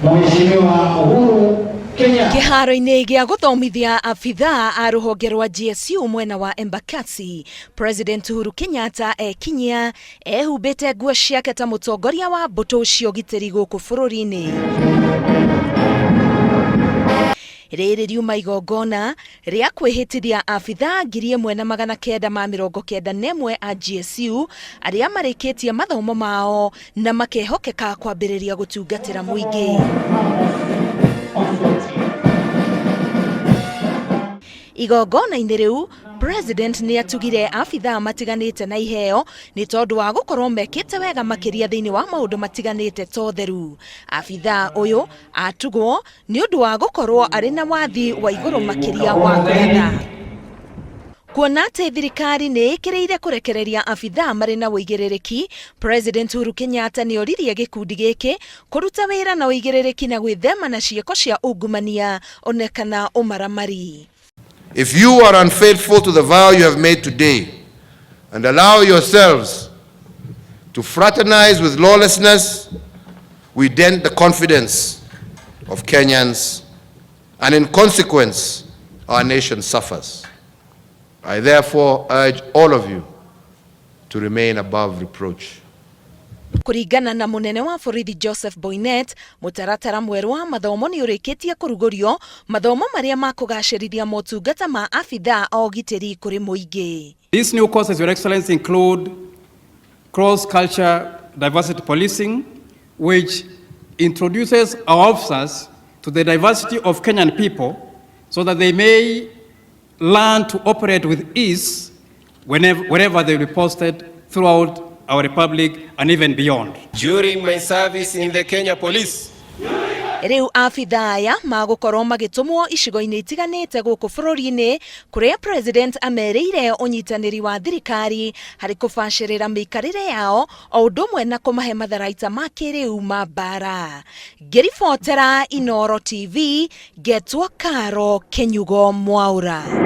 Mheshimiwa Uhuru Kenyatta. Kĩharo-inĩ gĩa gũthomithia abithaa a rũhonge rwa GSU mwena wa Embakasi, President Uhuru Kenyatta ekinyia ehumbĩte nguo ciake ta mũtongoria wa mbũtũ cia ũgitĩri gũkũ bũrũri-inĩ. Rĩrĩ riuma igongona rĩa kwĩhĩtithia abithaa 1991 a GSU arĩa marĩkĩtie mathomo mao na makehokeka kwambĩrĩria gũtungatĩra mũingĩ. Igongona-inĩ rĩu, President nĩ atugire abithaa matiganĩte na iheo nĩ tondũ wa gũkorwo mekĩte wega makĩria thĩinĩ wa maũndũ matiganĩte ta ũtheru. Abithaa ũyũ atugwo nĩ ũndũ wa gũkorwo arĩ na wathi wa igũrũ makĩria wa kũratha. Kuona atĩ thirikari nĩ ĩkĩrĩire kũrekereria abithaa marĩ na ũigĩrĩrĩki, President Uhuru Kenyatta nĩ oririe gĩkundi gĩkĩ kũruta wĩra na ũigĩrĩrĩki na gwĩthema na ciĩko cia ungumania one kana ũmaramari. If you are unfaithful to the vow you have made today and allow yourselves to fraternize with lawlessness, we dent the confidence of Kenyans, and in consequence, our nation suffers. I therefore urge all of you to remain above reproach. Kũringana na mũnene wa borithi Joseph Boinnet, mũtaratara mwerũ wa mathomo nĩ ũrĩkĩtie kũrugũrio, mathomo marĩa makũgacĩrithia motungata ma abithaa a ũgitĩri kũrĩ mũingĩ. These new courses, Your Excellency, include cross-culture diversity policing, which introduces our officers to the diversity of Kenyan people so that they may learn to operate with ease whenever, wherever they will be posted throughout our republic and even beyond. During my service in the Kenya Police, Rĩu abithaa aya magũkorwo magĩtũmwo icigo-inĩ itiganĩte gũkũ bũrũri-inĩ kũrĩa President amerĩire ũnyitanĩri wa thirikari harĩ kũbacĩrĩra mĩikarĩre yao o ũndũ ũmwe na kũmahe matharaita ma kĩrĩu ma mbara. Ngĩribotera Inooro TV, ngetwo Karo Kĩnyugo Mwaũra.